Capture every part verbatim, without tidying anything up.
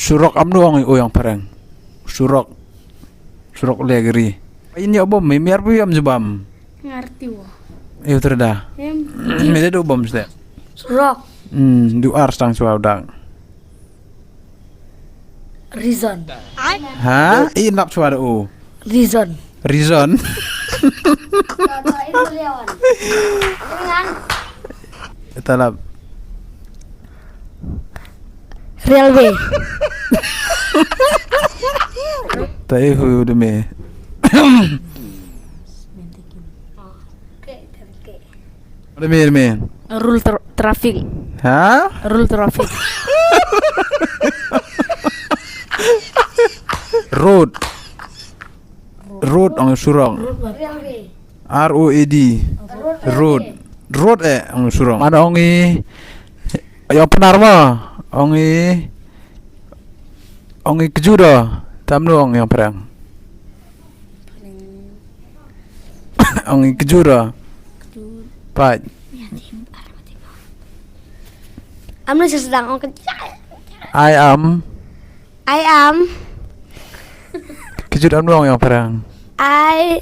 Surok amno ong i u ïong phareng. Surok. Surok le gri. Ain ïa bom me miar bu yam jubam. Ngarti wo. Ïa utrada. Em. Me de do bom ste. Surok. Hmm, du ar stang swa dak. Reason. Ha? I nap swa da u. Reason. Reason. Talap. Railway. Ta i hu de me. De me, de me. Rule tra- traffic. Ha? Rule traffic. Road. Road ong surok. Railway. R O A D. Road. Road eh ong surok. Mana ong i ïong Pnar ma. Ong i ong i kjut o. Tam nu ong ïong phareng. Ong i kjut o. Pat. Am nu sesdang ong kjut. I am. I am. Kjut am nu ong ïong phareng. I.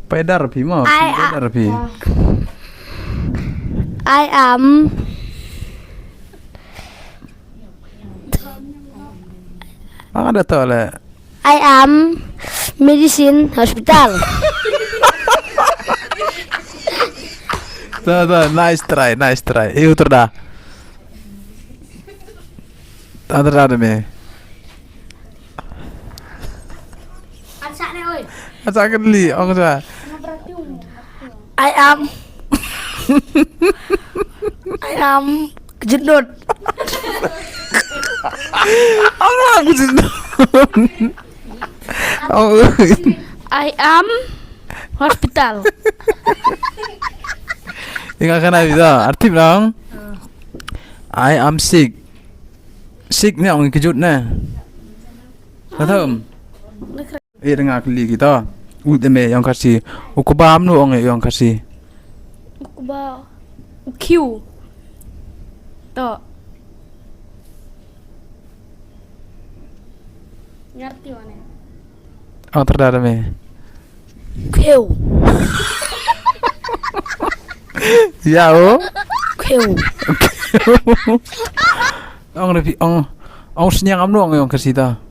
Paidar phi ma. I a- Paidar phi. I am. Ang ada to le. I am medicine hospital. Ta ta, nice try, nice try. Ïa utrada. Ta ta da me. Acak kali ong sa. I am. I am kjut nud. Ong la kjut nud. Ong. I am hospital. Inga kana bisa artip nang. I am sick. Sick ne ong kjut ne. Katam. Ïa nga kylli kita. U de me ïong Khasi. U kba amno ong ïong Khasi. U kba u khiew. To. Ngarti wane. Ong tyrda me. Khiew. Ïa o. Khiew. Ong repi ong ong sniang amno ong ïong Khasi ta.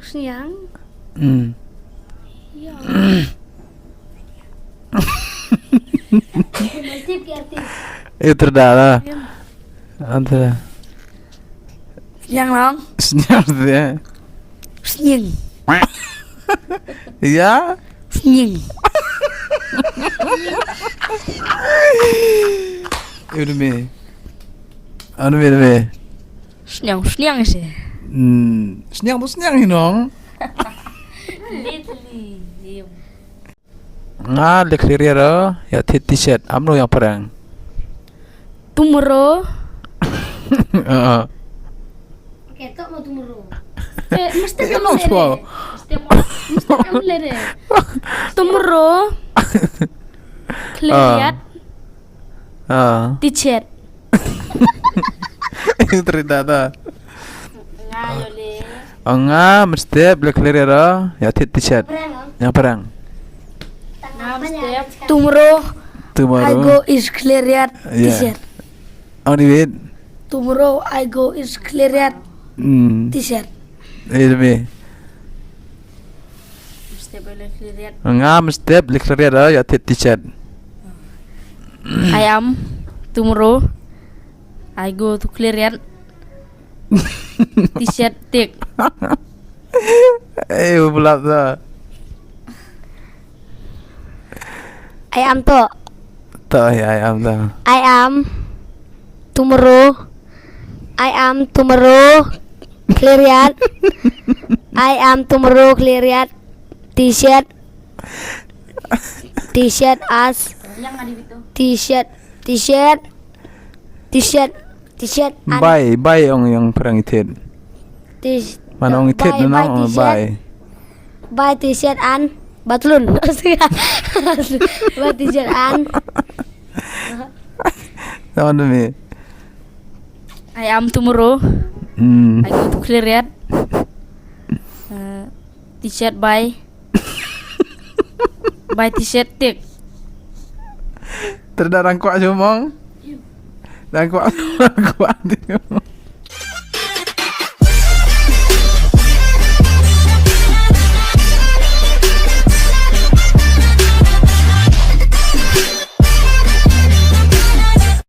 Sniang. Hmm. Ïa. Ïa tyrda la. Anta. Sniang long. Sniang de. Sniang. Ïa. Sniang. Ïa udah me. Anu me me. Sniang sniang se. Hmm, sniang tu sniang hi nong. Nga le khlieh riat ro ïa thied T-shirt amno ïong phareng. Tomorrow. Heeh. Ketok mo tomorrow. Eh, mesti kamu lere. Mesti kamu lere. Tomorrow. Khlieh riat. Ah. T-shirt. Tyrda ta. Nga ïa le. Nga mestep le khlieh riat ro ïa thied T-shirt. Ïong phareng. Nga mestep. Tomorrow. Tomorrow. I go is khlieh riat T-shirt. Ong ni wit. Tomorrow I go is khlieh riat. Hmm. T-shirt. Eh, demi. Mestep le khlieh riat. Nga mestep le khlieh riat ïa thied T-shirt. I am tomorrow. I go to khlieh riat. T-shirt tik. Eh, u blap ta. I am to. To, ya, I am to. I am tomorrow. I am tomorrow. Khlieh riat. I am tomorrow khlieh riat. T-shirt. T-shirt as. T-shirt. T-shirt. T-shirt. T-shirt an. Bai, bai ong ïong phareng i thied. T-, man ong i thied bai, na bai ong t-shirt. Bai. Bai T-shirt an. Batlun. Bai T-shirt an. Tama demi. I am tomorrow. Hmm. I go to Khliehriat. Uh, T-shirt buy. Buy T-shirt tik. Terda rangkwa chumong. Rangkwa, rangkwa tik.